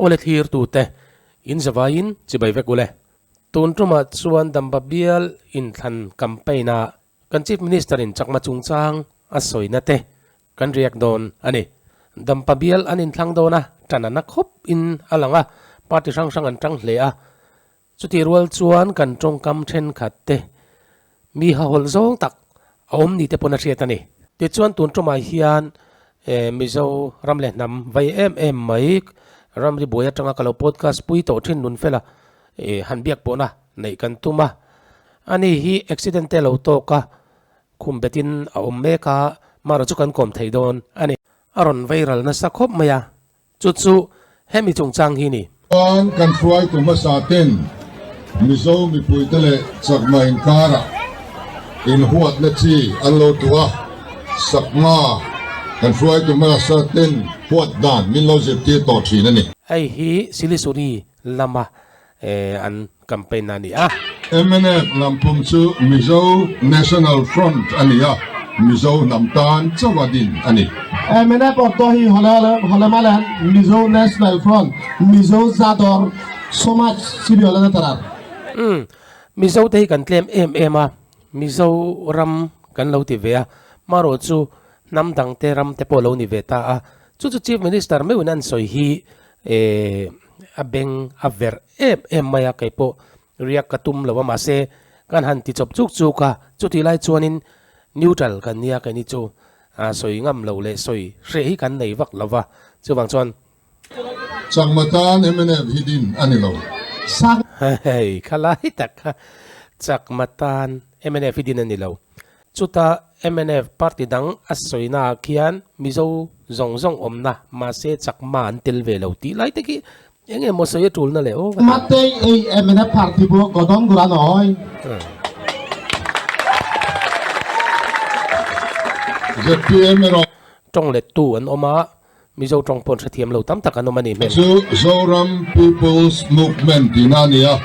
Awle thlir tute in zavaiin chibai vek ule. Tun tumah chuan Damba bial inthlan campaign ah kan Chief Minister in chakma chungchang a sawina te kan riak dawn a ni. Dampa bial an inthlang dawn a, tan a na khawp in a lang a, party hrang hrang an tang hle a. Chutih rual chuan kan tawngkam thenkhat te mi hahawlh zawng tak a awm ni te pawn a hriat a ni. Tichuan tun tumah hian Mizo ram leh hnam vai em em mai ramri buai atanga ka lo podcast pui tawh thin nun fela han biak pawhna neih kan tum a. Ani hi accident te lo tawk a, khum betin a awm mek a, marawh chu kan kawm thei dawn a ni. A rawn veiral nasa khawp mai a. Chu chu hemi chungchang hi ni. Chuan kan hruaitu hmasa ten Mizo mipuite leh Chakma inkarah inhuatna chi an lo tuah a, Chakma kan hruaitu hmasa ten huat dan min lo zirtir tawh thin a ni. Hei hi Silisuri lama an campaign a ni a. Mnf lampum chu Mizo National Front a ni a, Mizo hnam tan chauh a din a ni. Mnf awtawh hi Holemalan Mizo National Front, Mizo Zadawr Somaj Sibi Holena Tarar. Umm, Mizo te hi kan tlem em em a, Mizo ram kan lo ti ve a, marawh chu hnam dang te ram te pawh lo ni ve ta a, chu chu Chief Minister meuhin an sawi hi Eh, a beng a verh em em mai a, kei pawh riak ka tum lo a, mahse kan han ti chawp chuk chuk a, chutih lai chuanin neutral kan nia keini chu a sawi ngam lo leh sawi hreh hi kan nei vak lo va, chuvang chuan. Chakma tan mnf hi din a ni lo. Hei, khalai tak kha Chakma tan mnf hi din a ni lo. Chuta mnf party dang a sawina ah khian Mizo zawng zawng awmna mahse Chakma an tel ve lo tih lai te khi eng emaw sawi a tulna leh aw ka ti. Matei ei mnf party pawh Godon Gura nawi. Zpm erawh. Tawng lettu an awm a, Mizo tawng pawh an hrethiam lo tam tak an awm a ni hmel. Chu Zoram People's Movement tihna a ni a,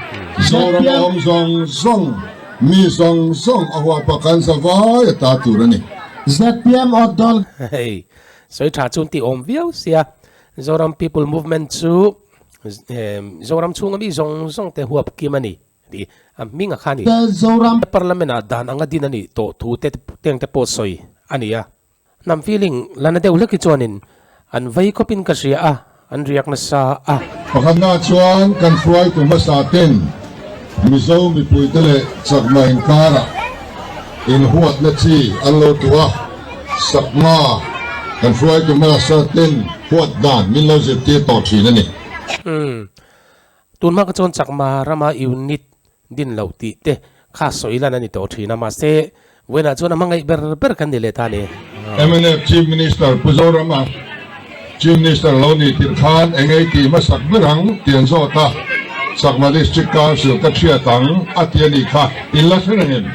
Zoram a awm zawng zawng, mi zawng zawng a huapa kan za vai a ta tur a ni. Zpm awt dawl. Hei, sawi tha chu an tih awm viau sia, Zoram People Movement chu Zoram chhunga mi zawng zawng te huap kim a ni tih a hming a kha a ni. Zoram. Parliament ah dan anga din a nih tawh thu te teng te pawh sawi a ni a. Hnam feeling la na deuh hlek hi chuanin an vei khawpin ka hria a, an riak nasa a. Pakhatna chuan kan hruaitu hmasa ten Mizo mipuite leh Chakma inkarah inhuatna chi an lo tuah a, Chakma kan hruaitu hmasa ten huat dan min lo zirtir tawh thin a ni. Umm. Tunhma kha chuan Chakma rama unit din lo tih te kha sawi lan a ni tawh thin a, mahse vawiinah chuan a hmangaih ber ber kan ni leh ta a ni. Mnf Chief Minister Pu Zorama Chief Minister lo ni tirh khan eng ei tih hmasak ber ang ti an zawt a, Chakma District Council ka thiat ang a ti a nih kha in la hre reng em?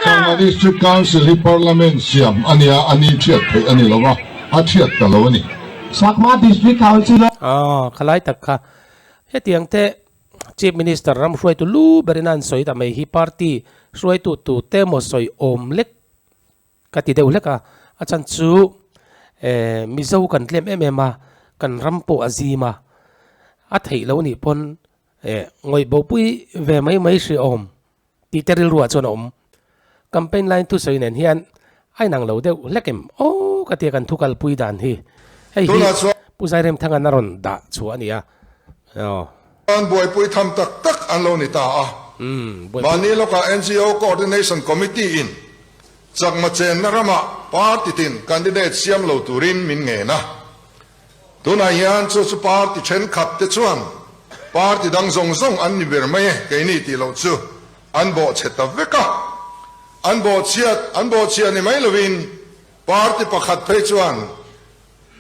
Chakma District Council hi Parliament siam a nia, a ni thiat theih a ni lo va, a thiat ta lo a ni. Chakma District Council a. Aw, khalai tak kha Hetiang te Chief Minister ram hruaitu lu berin a an sawi ta mai hi party hruaitu tu te maw sawi awm lek ka ti deuh hlek a, a chhan chu eh Mizo kan tlem em em a, kan ram pawh a zim a, a theih lo nih pawn eh ngawih bopui ve mai mai hri awm tih te rilruah chuan a awm. Campaign line thusawi nen hian a inang lo deuh hlek em aw ka tia kan thu kalpui dan hi. Hei hi Pu Zairemthanga'n a rawn dah chhuah a ni a. Aw. An buaipui tham tak tak an lo ni ta a. Mahni lawkah NGO Coordination Committee in Chakma chenna ramah party tin candidate siam lo turin min ngen a. Tunah hian chu chu party thenkhat te chuan party dang zawng zawng an ni ber mai e, keini tih loh chu an bawhchhe ta vek a. An bawhchhiat an bawhchhiah ni mai lovin party pakhat phei chuan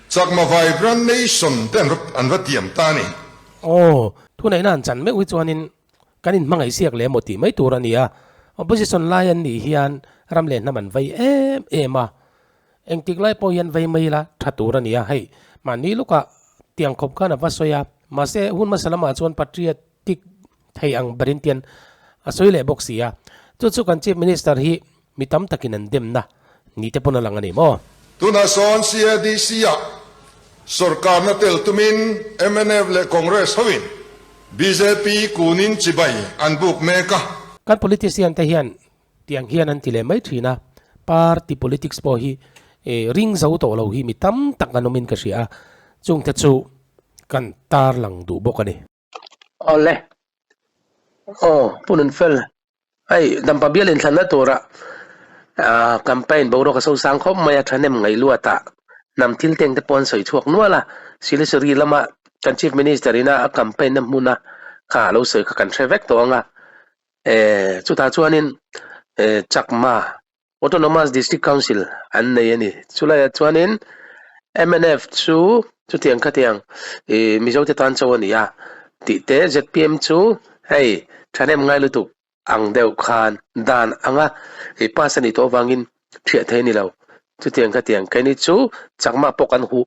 Chakma Vibrant Nation te an va tiam ta a ni. Aw, thuneihna an chan meuh hi chuanin kan inhmangaih siak leh emaw tih mai tur a ni a. Opposition lai an nih hian ram leh hnam an vei em em a. Engtik lai pawh hian vei mai ila tha tur a ni a, hei mahni lukah tiang khawp khan a va sawi a, mahse hun hmasa lamah chuan patriotic thei ang berin tian a sawi leh bawk si a, chu chu kan Chief Minister hi mi tam takin an demna ni te pawn a lang a ni maw? Tunah sawn CADC-ah. Sorkarna tel tumin mnf leh Congress hoin bjp kunin chibai an buk mek a. Kan politician te hian tiang hian an ti leh mai thin a, party politics pawh hi ring zo tawh lo hi mi tam tak an awmin ka hria a, chungte chu kan tarlang duh bawk a ni. Awle. Aw, Pu Nunfel, hei Dampa bial inthlanna tura campaign boruak a sosang khawp mai a, thahnem ngaihluatah hnam thil teng te pawh an sawi chhuak nual a, Silisuri lama kan Chief Minister ina a campaign na hmuna kha a lo sawi kha kan hre vek tawh ang a, chutah chuanin Chakma Autonomous District Council an nei a ni. Chulaiah chuanin mnf chu chutiang khatiang ih Mizote tan cho a ni a tih te zpm chu hei thahnem ngai lutuk ang deuh khan dan anga ih pass a nih tawh avangin thiah thei a ni lo. Chutiang khatiang keini chu chakma pawh kan huh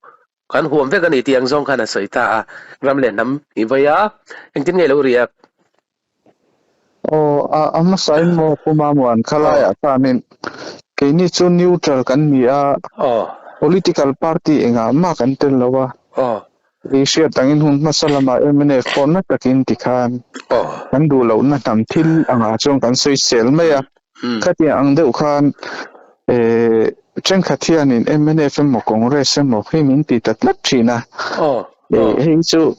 kan huam vek a ni tih ang zawng khan a sawi ta a. Ram leh hnam i vei a, engtin nge lo riak? Aw, a a hmasa in maw Pu Mamuan khalaiah khanin keini chu neutral kan ni a, political party engah mah kan tel lo a, i hriat angin hun hmasa lamah mnf pawh na takin tikhan kan duh lohna hnam thil angah chuan kan sawisel mai a, khatiang ang deuh khan thenkhat hianin mnf emaw Congress emaw hi min ti ta tlat thin a, hei chu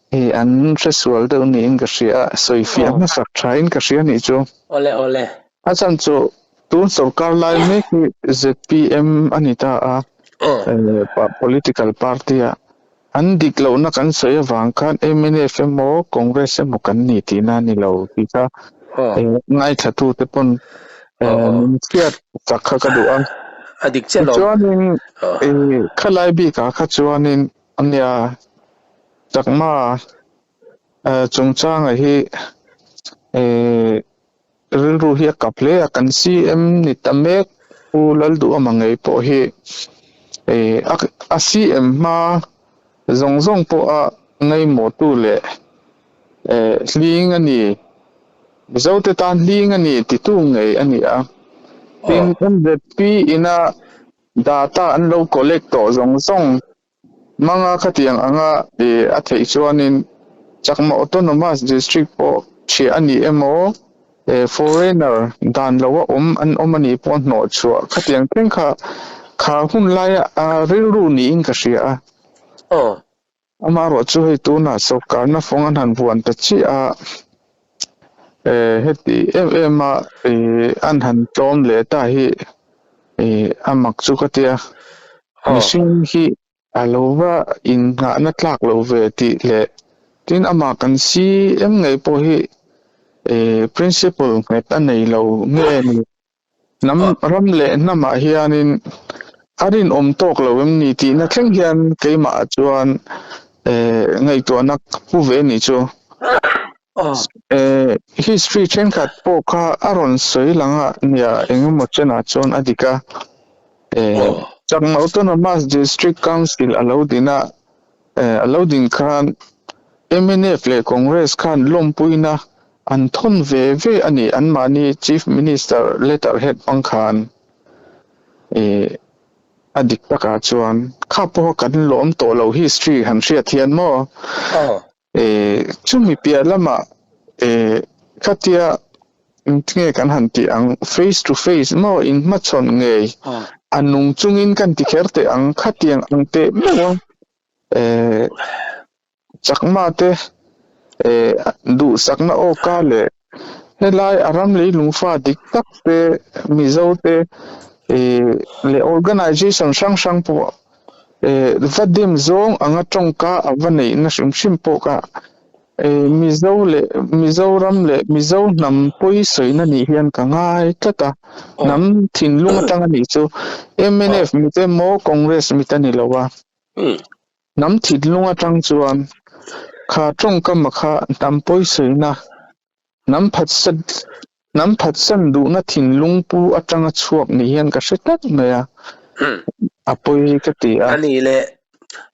Hei an hresual deuh niin ka hria a, sawifiah hmasak thain ka hria nih chu. Awle awle. A chhan chu tun sorkar lai mek hi zpm a ni ta a, political party a an dik lohna kan sawi avang khan mnf emaw Congress emaw kan ni tihna a ni lo tih kha ngaithlatute pawn min hriat chak kha ka duh a. A dik chiah lo. Tichuanin khalai bikah kha chuanin Ania, Chakma chungchanga hi rilru hi a kap hle a, kan CM ni ta mek Pu Lalduhawma ngei pawh hi a CM hma zawng zawng pawha ngaimawhtu leh hling a ni, Mizote tan hling a ni titu ngei a ni a. Tin, MZP ina Data an lo collect tawh zawng zawng hmanga khatiang anga a theih chuanin Chakma Autonomous District pawh chhiah a ni emaw, foreigner dan loa awm an awm a nih pawh hnawh chhuah khatiang thleng kha kha hun laia rilru niin ka hria a. Amaherawh chu hei tunah sawrkarna fawng an han vuan ta chiah a, heti em em a an han tlawm leh ta hi a mak chu ka tia. Mihring hi a lo va innghahna tlak lo ve tih leh tin amah kan CM ngei pawh hi principle nghet a nei lo nge ni. Hnam ram leh hnamah hianin a rinawm tawk lo em ni tihna thleng hian keimah chuan ngaihtuahna pu ve a nih chu. History thenkhat pawh kha a rawn sawi lang a nia engemaw chenah chuan a dik a. Chakma Autonomous District Council a lo din a, a lo din khan mnf leh Congress khan lawmpuina An thawn ve ve a ni, anmahni Chief Minister letter head hmang khan ih a dik takah chuan kha pawha kan lawm tawh lo history han hriat hian maw ih chumi piah lamah ih khatia engtinge kan han tih ang face to face maw inhmachhawn ngei a nung chungin kan ti kher teh ang khatiang ang teh meuh a ih Chakma te duhsakna awka leh helai a ram leilungfa dik tak te Mizo te leh organization hrang hrang pawh va dim zawng anga tawngka a va neihna hrim hrim pawh kha Mizo leh Mizoram leh Mizo hnam pawi sawina nih hian ka ngai tlat a, hnam thinlung atanga nih chu mnf mit emaw Congress mit a ni lo a. Hnam thinlung atang chuan kha tawngkama kha hnam pawisawiina, hnam phatsan hnam phatsan duhna thinlung pu atanga chhuak ni hian ka hre tlat mai a, a pawi ka ti a. A ni le,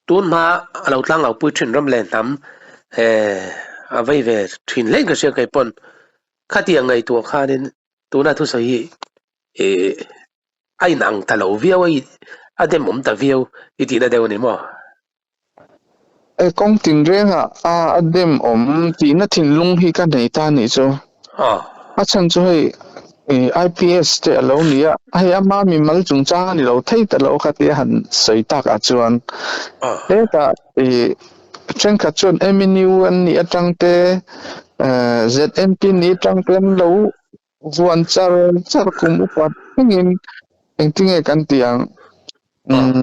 tun hma a lo tlang lo pui thin ram leh hnam a vei ve thin hle in ka hria kei pawn khatiang ngaihtuah khanin tuna thusawi hi a inang ta lo viau a, a demawm ta viau i tihna deuh a ni maw? E kawng tinrengah a a dem awm tihna thinlung hi ka nei ta nih chu. A chhan chu hei IPS te a lo ni a, hei ama mimal chungchang a ni lo thei ta lo kha tia han sawi tak ah chuan hetah thenkhat chuan MNU an nih atang te ZNP nih atang te an lo vuan char char kum upa thlengin engtinge kan tih ang umm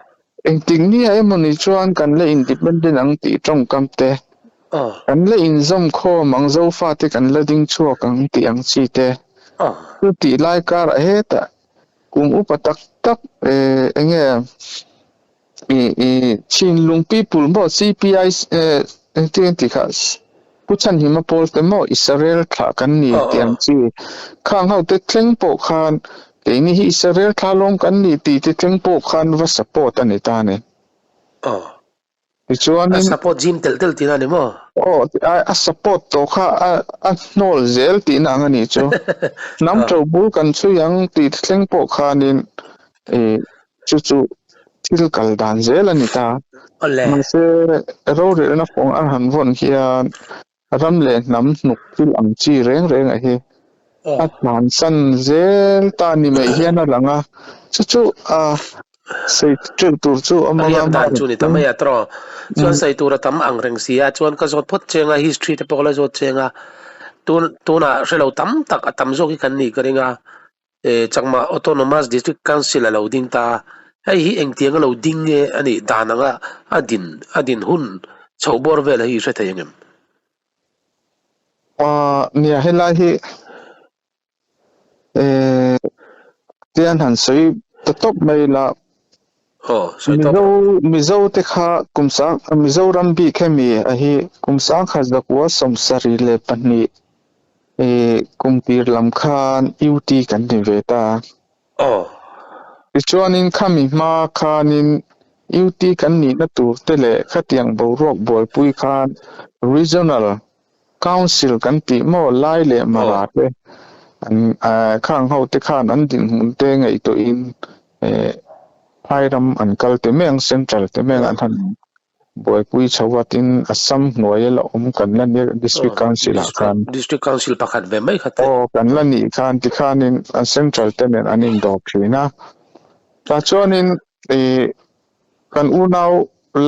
engtik nia emawni chuan kan la independent ang tih tawngkam te kan la inzawm khawm ang zofa te kan la ding chhuak ang tih ang chi te chu tih lai karah hetah kum upa tak tak eh enge I i Chinlung people maw CPI eh engtin an tih kha Pu Chhanhima pawl te maw Israel thlah kan ni tih ang chi khang ho te thleng pawh khan keini hi Israel thlah lawm kan ni tih te thleng pawh khan va support a ni ta a ni. Tichuanin A support zim telh telh tihna a ni maw? Aw a support tawh kha a a hnawl zel tihna ang a nih chu. Hnam ṭo bul kan chhui ang tih thleng pawh khanin i Chu chu thil kal dan zel a ni ta. Mahse, rorelna fawng a han vawn hian ram leh hnam hnuk thil ang chi reng reng a hi a tlansan zel ta ni mai hian a lang a. Chu chu a sawi teuh tur chu a awm ang a. Riak dan chu ni ta mai a tawh. Chuan sawi tur a tam ang reng si a, chuan ka zawt phawt cheng a, history te pawh ka la zawt cheng a, tun tunah hrelo tam tak a tam zawk hi kan nih ka ring a. Chakma Autonomous District Council a lo ding ta a, hei hi engtiang a lo ding nge a nih dan anga a din a din hun chho bawr vel hi i hre thei angem? Nia helai hi tian han sawi ta tawp mai la, Mizo Mizo te kha kum sang Mizoram bik hemi a hi kum sangkhat zakua 72 I kum tir lam khan UT kan ni ve ta. Aw. Tichuanin khami hma khanin UT kan nihna tur te leh khatiang boruak bualpui khan Regional Council kan tih maw Lai leh Mara te an khang ho te khan an dinhmun te ngaihtuahin phairam an kal te mai ang Central te mai ang an han Buaipui chho atin Assam hnuaia la awm kan la nia District Council ah khan. District Council pakhat ve mai kha te. Aw kan la nih khan tikhanin an Central te nen an indawp thin a. Tah chuanin ih kan unau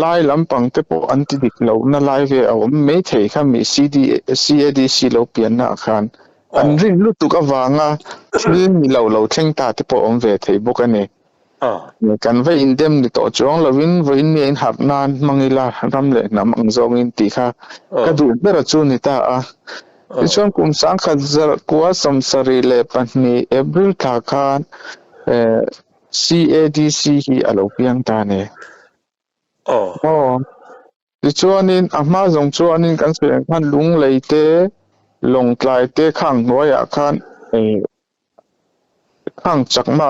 lai lampang te pawh an ti dik lohna lai ve a awm mai thei kha mi CD CADC lo pianna ah khan an rin lutuk avanga thil ni lo lo thleng ta te pawh awm ve thei bawk a ni. Kan va indem ni tawh chuang lovin vawiin mi a inharh nan hmang ila ram leh hnam ang zawngin tih kha ka duh ber a chu ni ta a. Tichuan kum 1972 April thla khan CADC hi a lo piang ta a ni. Aw. Tichuanin a hma zawng chuanin kan sawi ang khan Lunglei te, Lawngtlai te khang hnuaiah khan khang chakma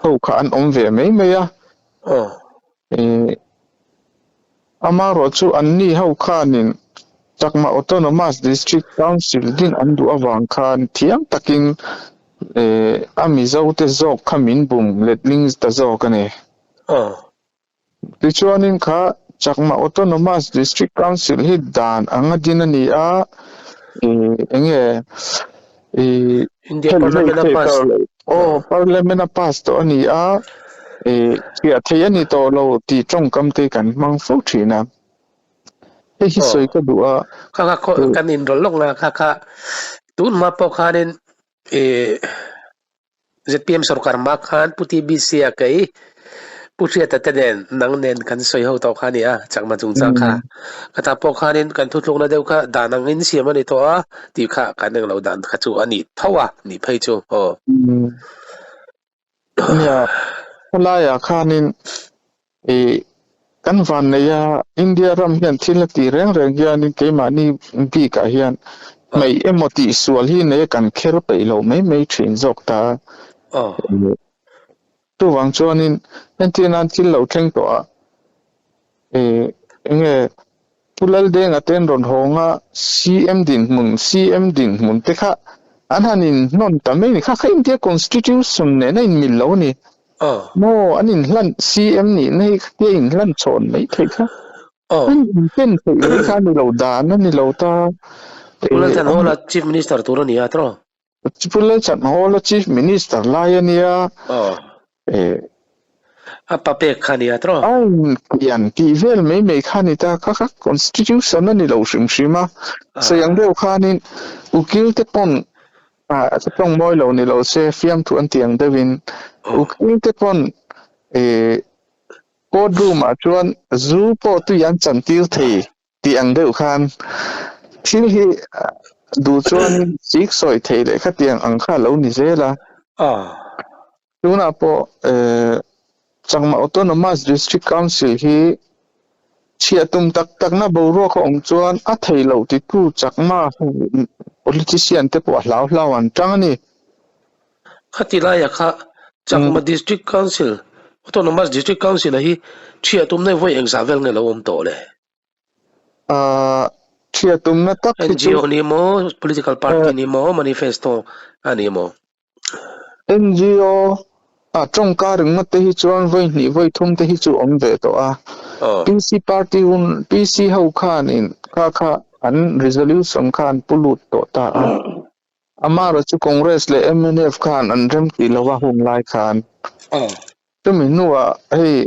ho kha an awm ve mai mai a. Amaherawh chu anni ho khanin Chakma Autonomous District Council din an duh avang khan thiam takin a Mizo te zawk kha min bum letling ta zawk a ni. Tichuanin kha Chakma Autonomous District Council hi dan anga din a ni a, enge i India Parliament a pass aw Parliament a pass tawh a ni a, thiah theih a ni tawh lo tih tawngkam te kan hmang fo thin a, hei hi sawi ka duh a. Kha kha kan inrawlh lawk na kha kha tun hma pawh khanin i ZPM sorkar hma khan Pu TBC a kei Pu Hriata te nen nang nen kan sawi ho tawh kha a ni a, chakma chungchang kha. Ka ta pawh khanin kan thuthlukna deuh kha dan angin siam a ni tawh a tih kha kan englo dan kha chu a ni tho a nih phei chu aw. Nia, khawlaiah khanin i kan van nei a, India ram hian thil a tih reng reng hianin keimahni bikah hian hmeih emaw tih sual hi nei kan kher peih lo mai mai thin zawk ta. Chuvang chuanin entir nan thil lo thleng tawh a, enge Pu Laldenga ten rawn hawng a, CM dinhmun, CM dinhmun te kha an han inhnawn ta mai a ni. Kha kha India Constitution nen a inmil lo a ni. Maw an inhlan CM nihna hi khatia inhlan chhawn mai theih kha. An inpen theih mai kha a ni lo, dan a ni lo ta. Pu Lalthanhawla Chief Minister tur a ni a tawh. Pu Lalthanhawla Chief Minister lai a nia. A pa pek kha a ni a tawh. A inpian tih vel mai mai kha a ni ta, kha kha Constitution a ni lo hrim hrim a. Sawi ang deuh khanin ukil te pawn a tawng mawi lo ni lo se fiamthu an tih ang deuhin ukil te pawn Court room ah chuan zu pawh tui an chan tir thei tih ang deuh khan thil hi duh chuan sik sawi thei leh khatiang ang kha lo ni zel a. Tunah pawh Chakma Autonomous District Council hi chhiah tum tak takna boruak a awm chuan a thei loh titu Chakma politician te pawh a hlau hlau an tang a ni. Khati laia kha Chakma District Council, Autonomous District Council a hi thiah tumna hi vawi engzah vel nge lo awm tawh le? Thiah tumna tak hi chu. NGO ni maw, political party ni maw, manifesto a ni maw? NGO a tawngka ringawt te hi chuan vawi hnih vawi thum te hi chu awm ve tawh a. PC party hun, PC ho khanin kha kha an resolution kha an pu lut tawh ta a. Amaherawh chu Congress leh mnf khan an rem tih lo a hun lai khan. Chumi hnuah hei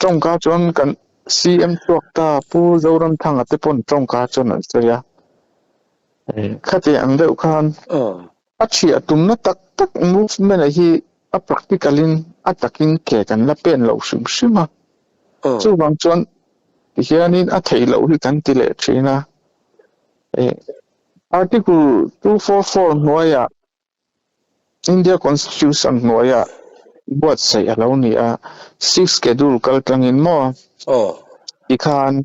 tawngka chuan kan CM chhuak ta Pu Zoramthanga te pawn tawngka chuan an sawi a. Khati ang deuh khan a thiah tumna tak tak movement a hi a practical in a takin ke kan la pen lo hrim hrim a. Chuvang chuan tihianin a theih loh hi kan ti leh thin a. Article 244 hnuaiah India Constitution hnuaiah buatsaih a lo ni a, Sixth Schedule kal tlangin maw? Tikhan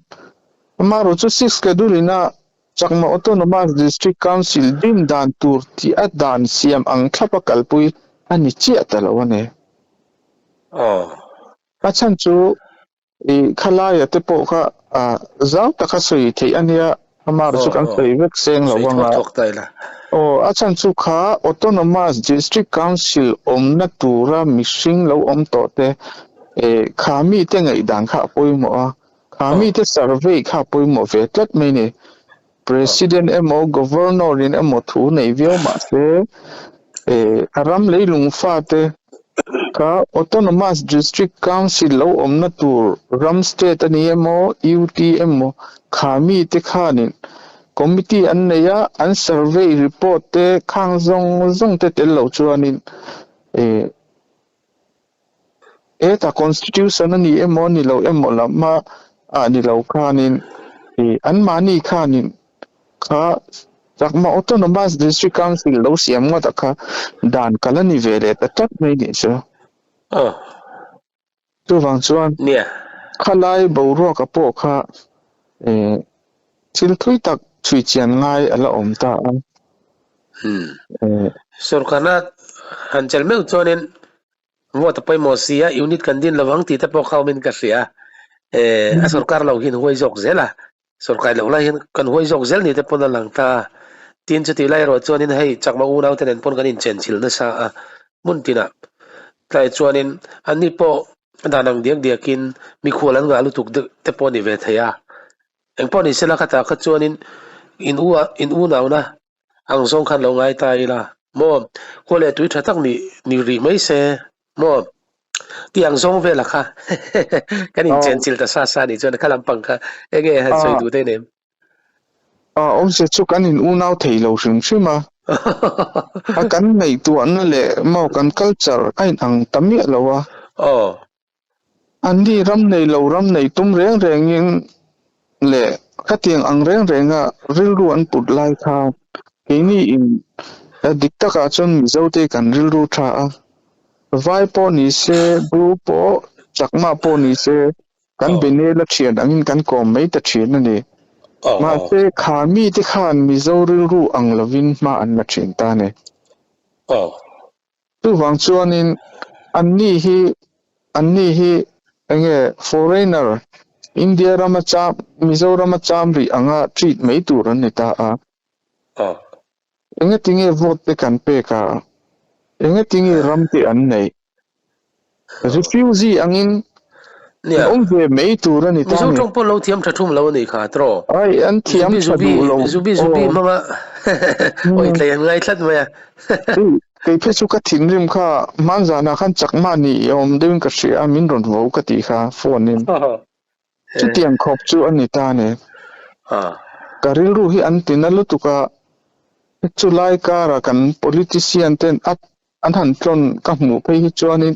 amaherawh chu Sixth Schedule ina Chakma Autonomous District Council din dan tur tih a dan siam ang thlapa kalpui a ni chiah ta lo a ni. A chhan chu I khalaia te pawh kha zau taka sawi theih a nia, amar chu kan sawi vek seng lo ang a. Aw, a chhan chu kha Autonomous District Council awmna tura mihring lo awm tawh te, kha mite ngaihdan kha a pawimawh a, kha mite survey kha a pawimawh ve tlat mai ni. President emaw Governor in emaw thu nei viau mah se, a ram leilung fate kha Autonomous District Council lo awmna tur ram state a ni emaw UT emaw kha mite khanin committee an nei a, an survey report te khang zawng zawng te tel lo chuanin Heta constitution a ni emaw ni lo emaw lam a ni lo khanin ih anmahni khanin kha Chakma Autonomous District Council lo siam ngawt a kha dan kal a ni ve leh ta tlat mai nih chu. Chuvang chuan khalai boruaka pawh kha ih thil thui tak chhui chian ngai a la awm ta a. Sorkarna han chelh meuh chuanin vote a pawimawh si a, unit kan din lovang tih te pawh kha awmin ka hria. A sorkar lo hian huai zawk zel a, sorkar loh lai hian kan huai zawk zel ni te pawn a lang ta a. Tin chutih lai erawh chuanin hei Chakma unau te nen pawn kan inchenchilh nasa a, hmun tinah tlai chuanin anni pawh dan ang diak diakin mikhual an ngah lutuk deuh te pawh a ni ve thei a. Engpawh ni sela khatah kha chuanin in u in unauna ang zawng khan lo ngai ta ila maw khua leh tui tha tak nih ni rih mai se maw tih ang zawng vela kha kan inchenchilh ta sa sa nih chuan kha lampang kha enge han sawi duh daih nem. A awmzia chu kan in unau thei lo hrim hrim a, a kan ngaihtuahna leh maw kan culture a inang ta miah lo a. Anni ram nei lo ram nei tum reng rengin leh khatiang ang reng renga rilru an put lai kha keini in dik takah chuan Mizote kan rilru tha a, vai pawh ni se, Bru pawh, Chakma pawh ni se kan Benela thian angin kan kawm mai ta thin a ni. Mahse kha mite khan Mizo rilru ang lovin hma an la thin ta a ni. Chuvang chuanin anni hi anni hi enge foreigner India rama cham Mizorama cham rih anga treat mai tur an ni ta a. Enge tinge vote te kan pek a? Enge tinge ram te an neih? Refugee angin. An awm ve mai tur a ni ta Mizo ni. tawng pawh lo thiam tha thum lo a nih kha tiraw? Ai, an thiam Zubi tha zubi duh lo. zubi zubi Aw. hmanga awi tlei an ngai tlat mai a. Hei, kei phei chu ka thinrim kha hmanzanah khan chakma ni i awm deuhin ka hria a, min rawn vo ka tih kha phone in. Chutiang khawp chu a ni ta ni. Ka rilru hi an ti na lutuk a, chulai kara kan politician ten a An han tlawn ka hmuh phei hi chuanin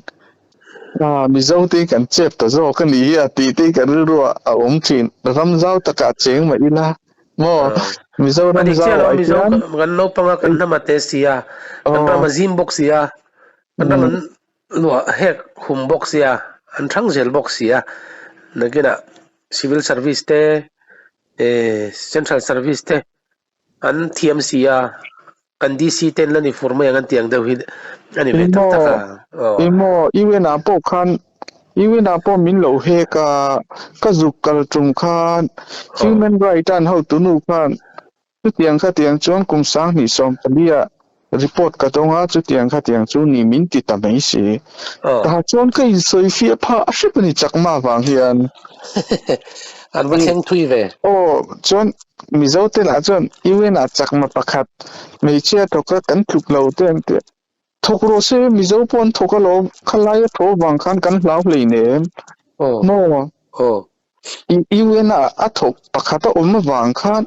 Mizo te hi kan chep ta zawk a ni hi a tih te hi ka rilru ah a awm thin. Ram zau takah cheng mah ila maw Mizoram zau ah hian Kan naupang a kan hnam a te si a, kan ram a zim bawk si a, kan ram an luah hek hum bawk si a, an thang zel bawk si a, nakinah civil service te central service te An thiam si a, kan DC ten la ni fur mai ang an tih ang deuh hi a ni ve tak tak a. Emaw, UN ah pawh khan, UN ah pawh min lo hek a, ka zuk kal tum khan human right an hotu nu khan chutiang khatiang chuan kum 2014 ah report ka dawng a, chutiang khatiang chu ni min ti ta mai si. Tah chuan ka insawi fiah phah a hrep a ni chakma vang hian. An va thleng thui ve. Aw, chuan Mizo te lah chuan UN ah chakma pakhat hmeichhia thawk a kan tluk lo te an ti a. Thawk rawh se Mizo pawh an thawk alawm, khalai a thaw vang khan kan hlau hleinem. Maw? UN ah a thawk pakhat a awm avang khan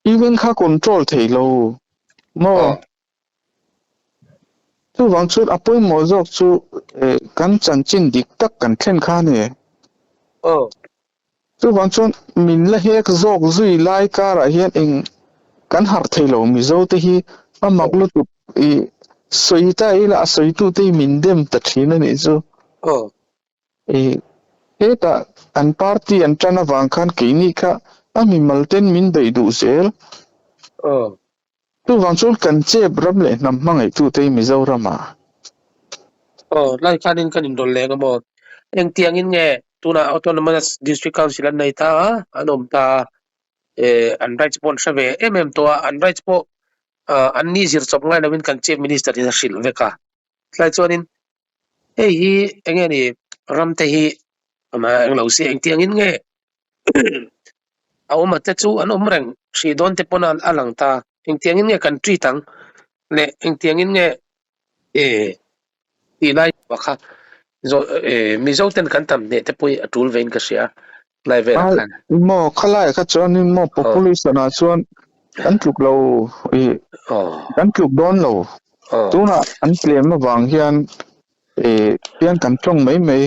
UN kha control thei lo maw? Chuvang chuan a pawimawh zawk chu kan chanchin dik tak kan thlen kha a ni. Chuvang chuan min la hek zawk zui lai karah hian eng kan harh thei lo Mizo te hi a mak lutuk i sawi ta ila a sawitute hi min dem ta thin a nih chu. I hetah an party an tan avang khan keini kha a mimal ten min beih duh zel. Chuvang chuan kan chep ram leh hnam hmangaihtute hi Mizoramah. Aw, lai khanin kan inrawlh leng a maw? Engtiangin nge tunah Autonomous District Council an nei ta a, an awm ta a, eh an rights pawh an hre ve em em tawh a, an rights pawh an ni zir chawp ngai lovin kan Chief Minister in a hrilh vek a. Tlai chuanin hei hi eng nge ni ram te hi englo se engtiangin nge A awm a te chu an awm reng hrih dawn te pawn a lang ta. Engtiangin nge kan treat ang leh engtiangin nge eh tih lai kha Mizo ten kan tam hneh te pawh hi a tul vein ka hria lai velah khan. Maw khalai kha chuanin maw population ah chuan kan tluk lo i kan tluk dawn lo. Tunah an tlem avang hian Eh, pian kan tawng mai mai.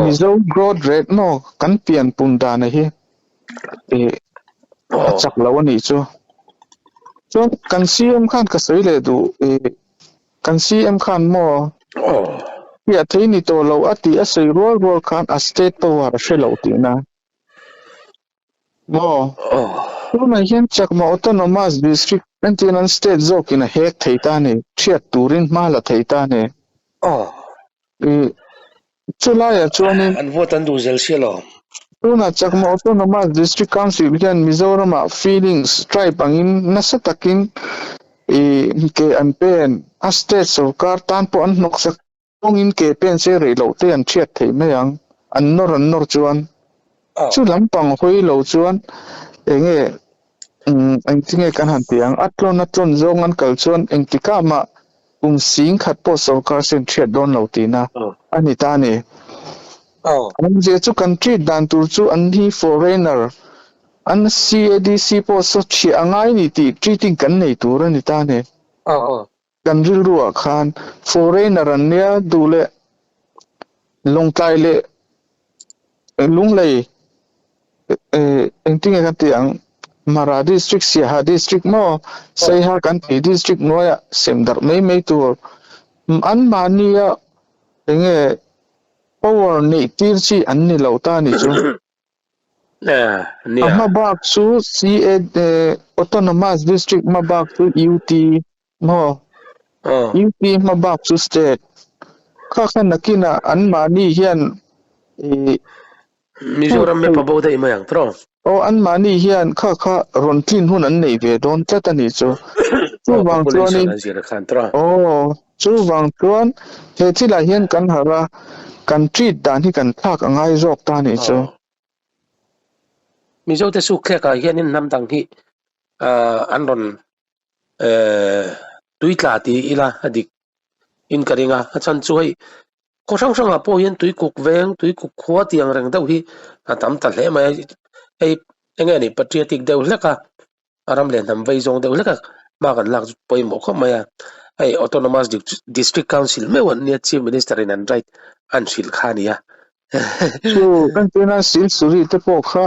Mizo growth rate maw kan pian pun dan a hi eh a chak lo a nih chu. Chuan kan CM khan ka sawi leh duh eh kan CM khan maw piah thei ni tawh lo a tih a sawi rual rual khan a state power a hre lo tihna. Maw? Tunah hian Chakma Autonomous District entir an state zawkin a hek thei ta a ni, thiat turin hma la thei ta a ni. I chulaiah chuanin. An vote an duh zel sia lo. Tunah Chakma Autonomous District Council hian Mizoramah feelings tribe angin nasa takin i ke an pen a, state sorkar tan pawh an hnawksak Kawngin ke pen se rei loh te an hriat theih mai ang, an nawr an nawr chuan. Chu lampang hawi lo chuan enge engtinge kan han ti ang, a tlawn a tlawn zawng an kal chuan engtikah mah kum sing khat pawh sorkar sen hriat dawn lo tihna a ni ta a ni. Awmzia chu kan treat dan tur chu an hi foreigner, an CADC pawh saw chhiah a ngai ni tih treating kan nei tur a ni ta a ni. Kan rilruah khan foreigner an nia duh leh Lawngtlai leh Lunglei engtinge kan tih ang Mara district Siaha district maw Saiha kan tih district hnuaiah sem darh mai mai tur anmahnia enge power neih tir chi an ni lo ta a nih chu. A hma bak chu CA Autonomous District hma bak chu UT maw? UT hma bak chu State. Kha kha nakinah anmahni hian ih Mizoram me pa bo daih mai ang tawh. Aw anmahni hian kha kha rawn tlin hun an nei ve dawn tlat a nih chu. Chuvang chuanin aw. Chuvang chuan he thilah hian kan harh a, kan treat dan hi kan thlak a ngai zawk ta nih chu. Mizote sukthlek ah hianin hnam dang hi an rawn tui tla ti ila a dik in ka ring a, a chhan chu hei khaw hrang hrangah pawh hian tui kuk veng, tui kuk khua tih ang reng deuh hi a tam ta hle mai a, hei enge ni patriotic deuh hlek a. a ram leh hnam vei zawng deuh hlek a hma kan lak chu pawimawh khawp mai a, hei Autonomous District Council meuh an nia Chief Minister in an right an hrilh kha a nia. Chu kan tuna Silsuri te pawh kha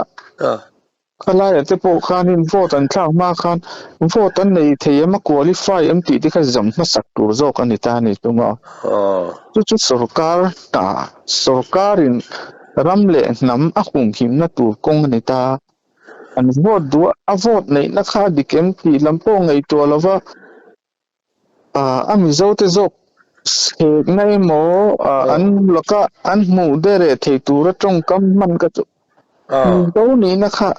khalaia te pawh khanin vote an thlak hma khan vote an nei thei em a qualify em tih te kha zam hmasak tur zawk a ni ta a ni tung a. Chu chu sorkar ta sorkarin ram leh hnam a humhimna tur kawng a ni ta. An vote duh a, a vote neihna kha a dik em tih lam pawh ngaihtuah lova a Mizo te zawk hekna emaw an laka an hmuh dereh thei tura tawngkam hman ka chu Mizo nihna kha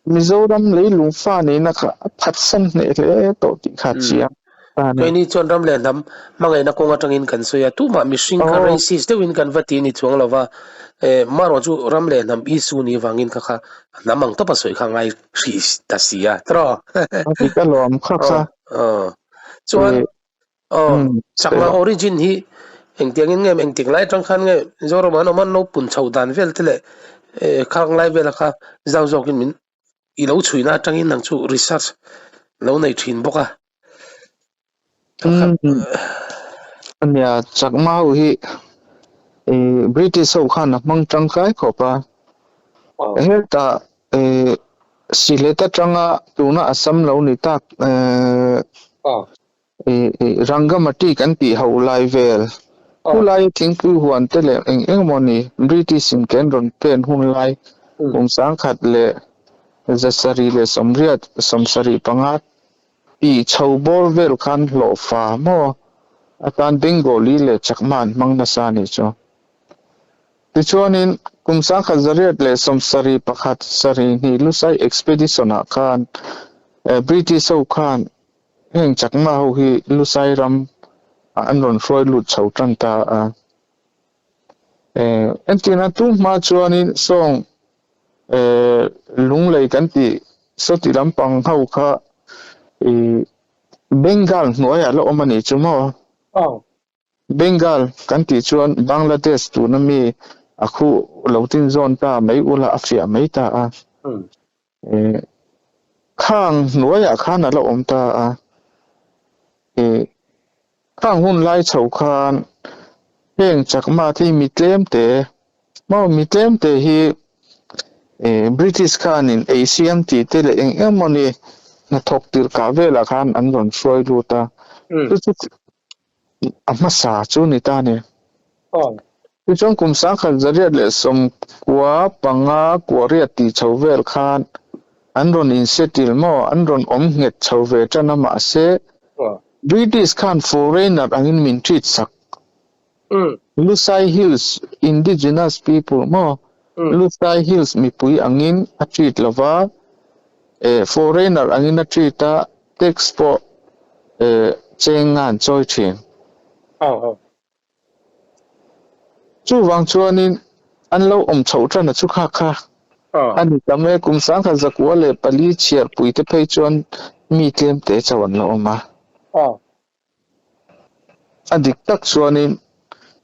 Mizoram leilung fa nihna kha a phatsan hneh hle tawh tih kha a chiang ta a ni. Keini chuan ram leh hnam hmangaihna kawng atangin kan sawi a, tumah mihring kha racist deuhin kan va ti a ni chuang lo va, marawh chu ram leh hnam issue ni vangin kha kha hnam ang tawpa sawi kha ngai hrih ta si a, tiraw? A dik alawm kha kha. Chuan chakma origin hi engtiangin nge engtik lai atang khan nge Zoram an awm a, no pun chho dan vel te leh khang lai vela kha zau zawkin min I lo chhuina atangin nang chu research lo nei thin bawk a. Ania Chakma ho hi British ho khan a hmang tangkai khawp a. Hetah Sylhet atanga tuna Assam lo ni tak Rangamati kan tih ho lai vel khulai thingpui huan te leh eng eng emaw ni British in ken rawn pen hun lai kum sangkhat leh zasarih leh sawmriat sawmsarih panga tih chho bawr vel khan hlawhfa maw atan Bengali leh Chakma an hmang nasa a nih chu. Tichuanin kum sangkhat zariat leh sawmsarih pakhat sarih hnih Lusai expedition ah khan British ho khan Heng chakma ho hi Lusai ram ah an rawn hruai lut chho tan ta a. Entirna tu hma chuanin sawng lunglei kan tih sawti lampang ho kha Bengal hnuaiah la awm a nih chu maw? Bengal kan tih chuan Bangladesh tuna mi a khuh lo tin zawn ta mai ula a fiah mai ta a. Khang hnuaiah khan a la awm ta a, khang hun lai chho khan heng chakma te hi mi tlem te, maw mi tlem te hi British khanin ei siam tih te leh eng eng mawni hnathawk tirhkah velah khan an rawn hruai lut a, chu chu a hmasa chu ni ta a ni. Tichuan kum sangkhat zariat leh sawmkua panga kuahriat tih chho vel khan an rawn insettle maw, an rawn awm nghet chho ve tan a mahse British khan foreigner angin min treat sak. Lusai Hills indigenous people maw, Lusai Hills mipui angin a treat lova, foreigner angin a treat a, tax pawh cheng nga an chawi thin. Chuvang chuanin an lo awm chhoh tan a chu kha kha a ni tam e. Kum sangkhat zakua leh pali chhiarpui te phei chuan mi tlem te chauh an lo awm a. A dik tak chuanin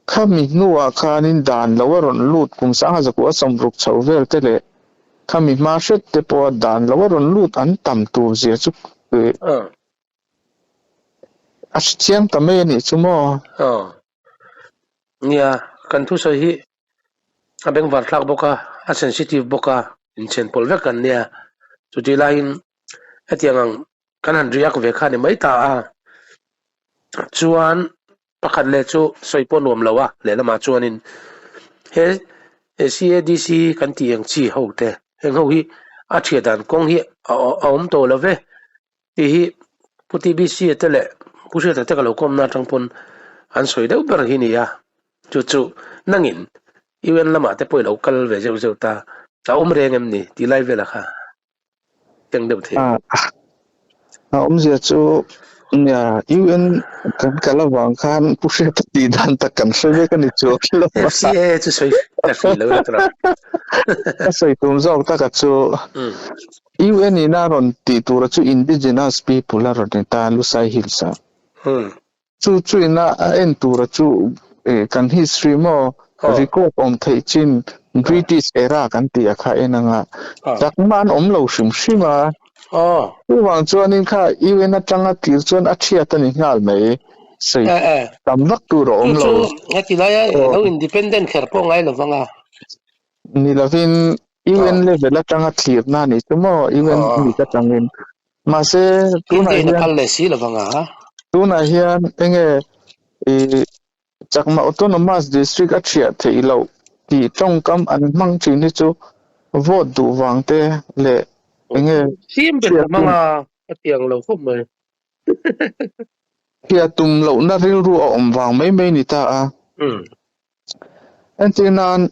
khami hnuah khanin dan lo a rawn lut kum sangkhat zakua sawmruk chho vel te leh khami hma hret te pawha dan lo a rawn lut an tam tur zia chu A hre chiang ta mai a nih chu maw? Aw. Nia, kan thusawi hi a bengvar thlak bawk a, a sensitive bawk a, inchhen pawlh vek kan nia. Chutih laiin hetiang ang kan han react ve kha a ni mai ta a. Chuan pakhat leh chu sawi pawh nuam lo a, lehlamah chuanin he CADC kan tih ang chi ho te, heng ho hi a thiah dan kawng hi a awm tawh lo ve. Tih hi Pu TBC a te leh Pu Hriata te ka lo kawmna atang pawn an sawi deuh ber hi nia. Chu chu nangin UN lamah te pawh i lo kal ve zeuh zeuh ta, a awm reng em ni tih lai velah kha keng deuh thei. A awmzia chu Nia, UN kan kal avang khan Pu Hriata tih dan tak kan hre vek a ni chuang lo a. FCAA chu sawi ka hri lo la tura. Ka sawi tum zawk taka chu UN in a rawn tih tura chu indigenous people a rawn ni ta Lusai Hills ah. Chu chu ina a en tura chu kan history maw record awm theih chin British era kan tih a kha en anga chakma an awm lo hrim hrim a. Chuvang chuanin kha UN atanga tir chuan a thiat a ni nghal mai. Sawi tam vak tur a awm lo. Chu chu heti laia lo independent kher pawh ngai lovang a. Ni lovin UN level atanga thlirna a ni chu maw UN mit atangin. Mahse tunah hian a kal leh si lovang a. Tunah hian enge i Chakma Autonomous District a thiah theih loh tih tawngkam an hmang thin hi chu vote duh vang te leh enge Sim ber ka hmang a, a tiang lo khawp mai. Thiah tum lohna rilru a awm vang mai mai ni ta a. Entir nan,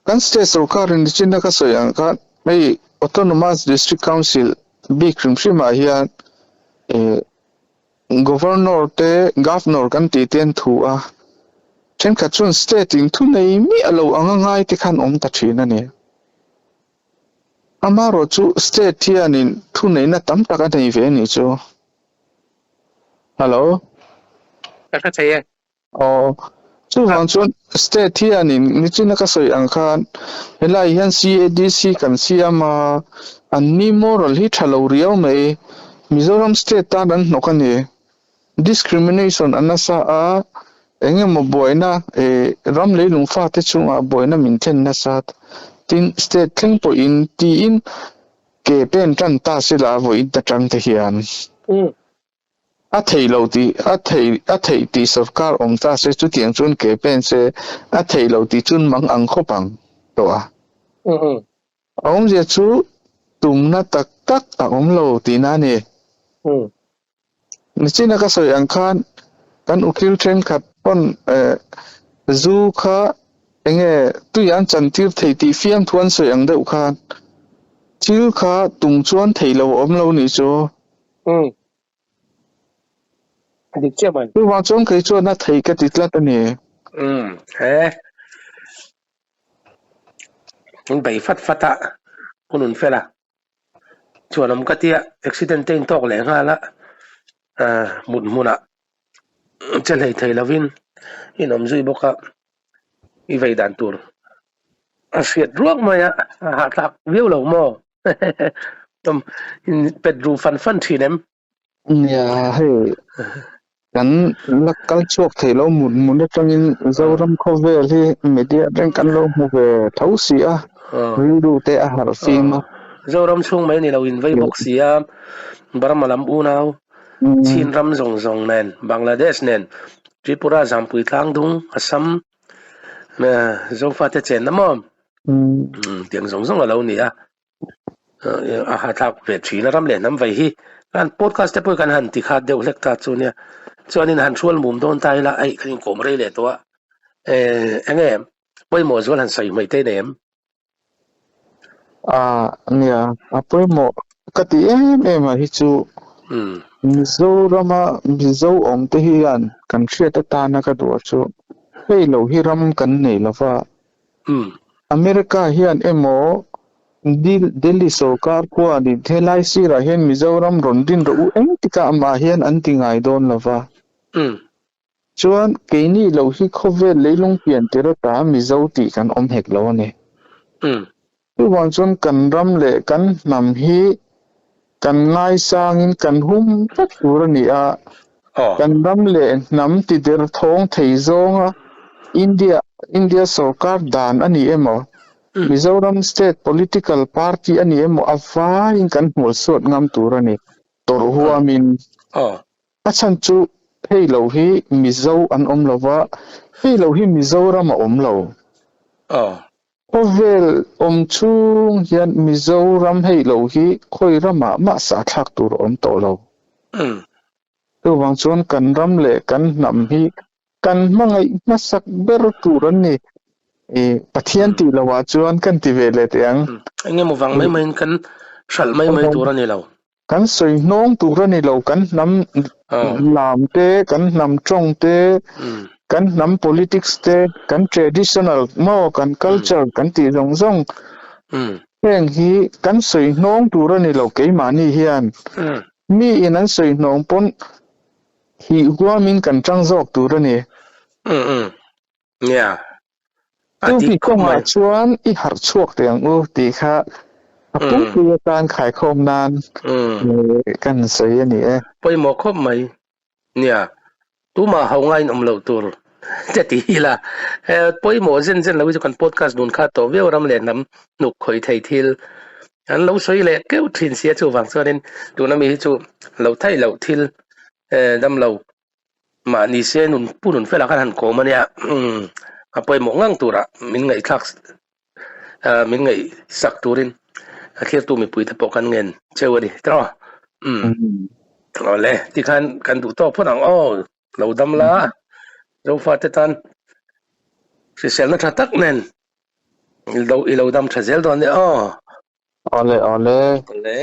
kan state sorkarin nichinna ka sawi ang khan hei Autonomous District Council bik hrim hrimah hian eh Governor te Governor kan tih te an thu a, thenkhat chuan state in thu nei miah lo anga ngai te khan awm ta thin a ni. Amaherawhchu state hianin thu neihna tam tak a nei ve a nih chu. Hello. Ka hre thei e. Aw, chuvang chuan state hianin nichina ka sawi ang khan helai hian CADC kan siam a, an ni moral hi tha lo riau mai. Mizoram state tan an hnawk a ni. Discrimination a nasa a, eng emaw buaina eh ram leilung fate chungah buaina min thlen nasa. Tin, state thleng pawhin tiin ke pen tan ta sela vawiin atang te hian. A theih loh tih a theih a theih tih sawrkar awm ta se chutiang chuan ke pen se a theih loh tih chun mang ang khawp ang tawh a. A awmzia chu tumna tak tak a awm lo tihna a ni. Nichina ka sawi ang khan kan ukil thenkhat pawn zu kha enge tui an chantir thei tih fiamthu an sawi ang deuh khan thil kha tum chuan theih lo a awm lo nih chu. Umm. A dik chiah mai. Chuvang chuan kei chuan a thei ka ti tlat a ni. Umm he. In bei fat fat a, hun un fel a. Chuan awm ka tia accident te in tawk leh nghal a, ah mut hmunah che hlei thei lovin in awm zui bawk a, i vei dan tur a hriat ruak mai a, a hahthlak viau lo maw? Tom in pet ru fan fan thin em? Nia hei kan la kal chhuak thei lo mut mun atangin Zoram khawvel hi media reng kan lo hmu ve tho si a, rilru te a harh fim a. Zoram chhung mai ni lo in vei bawk si a, Burma lam unau, Chin ram zawng zawng nen, Bangladesh nen, Tripura Zampui Tlangdung, Assam, Zofate chenna maw? Tiang zawng zawng a lo ni a, a hahthlak ve thin a ram leh hnam vei hi kan podcast te pawh kan han ti khat deuh hlek ta chu nia chuanin han hrual mum dawn ta ila hei kan inkawm rei leh tawh a eh enge pawimawh zual han sawi hmai te nei em? A nia a pawimawh ka ti em em a hi chu Mizorama Mizo awm te hian kan hriat atana ka duh a chu hei lo hi ram kan nei lova America hian emaw Delhi sorkar khuanin helai sirah hian Mizoram rawn din rawh u eng tikah amah hian an ti ngai dawn lova. Chuan keini lo hi khawvel leilung pian tir ata Mizo tih kan awm hek lo a ni. Chuvang chuan kan ram leh kan hnam hi kan ngaisangin kan hum vek tur a ni a, kan ram leh hnam tider thawng thei zawnga India India sorkar dan a ni emaw, Mizoram state political party a ni emaw a vaiin kan hmualsuat ngam tur a ni, tawrh huamin. A chhan chu hei lo hi Mizo an awm lo va, hei lo hi Mizoram a awm lo. Khawvel awm chhung hian Mizoram hei lo hi khawi ramah mah sah thlak tur a awm tawh lo. Chuvang chuan kan ram leh kan hnam hi kan hmangaih hmasak ber tur an ni. I Pathian tih lohah chuan kan ti ve leh teh ang. Eng emaw vang mai maiin kan hralh mai mai tur a ni lo. Kan sawi hnawng tur a ni lo, kan hnam. Lam te, kan hnam tawng te, kan hnam politics te, kan traditional maw, kan culture kan tih zawng zawng heng hi kan sawi hnawng tur a ni lo keimahni hian. Mi in an sawi hnawng pawn hih huamin kan tang zawk tur a ni. Nia. A Chu dik mi khawp kawngah mai. chuan i harh chhuak teh ang u tih kha a pumpui atan khaikhawm nan kan sawi a ni e. Pawimawh khawp mai. Nia. Tumah ho ngaiin awm loh tur te ti ila. Pawimawh zen zen lo hi chu kan podcast dun kha tawh viau ram leh hnam hnuk khawih thei thil an lo sawi leh keuh thin sia chuvang chuanin tuna mi hi chu lo theih loh thil dam lo Mahni se nun pu nun felah khan han kawm a nia, a pawimawh ngang turah min ngaihthlak min ngaihsak turin a thlirtu mipuite pawh kan ngen cheu a ni tawh a. Awle, tikhan kan duh tawk phawt ang aw, lo dam la, Zofate tan hriselna tha tak nen i lo dam tha zel dawn nia aw. Awle, awle. Awle.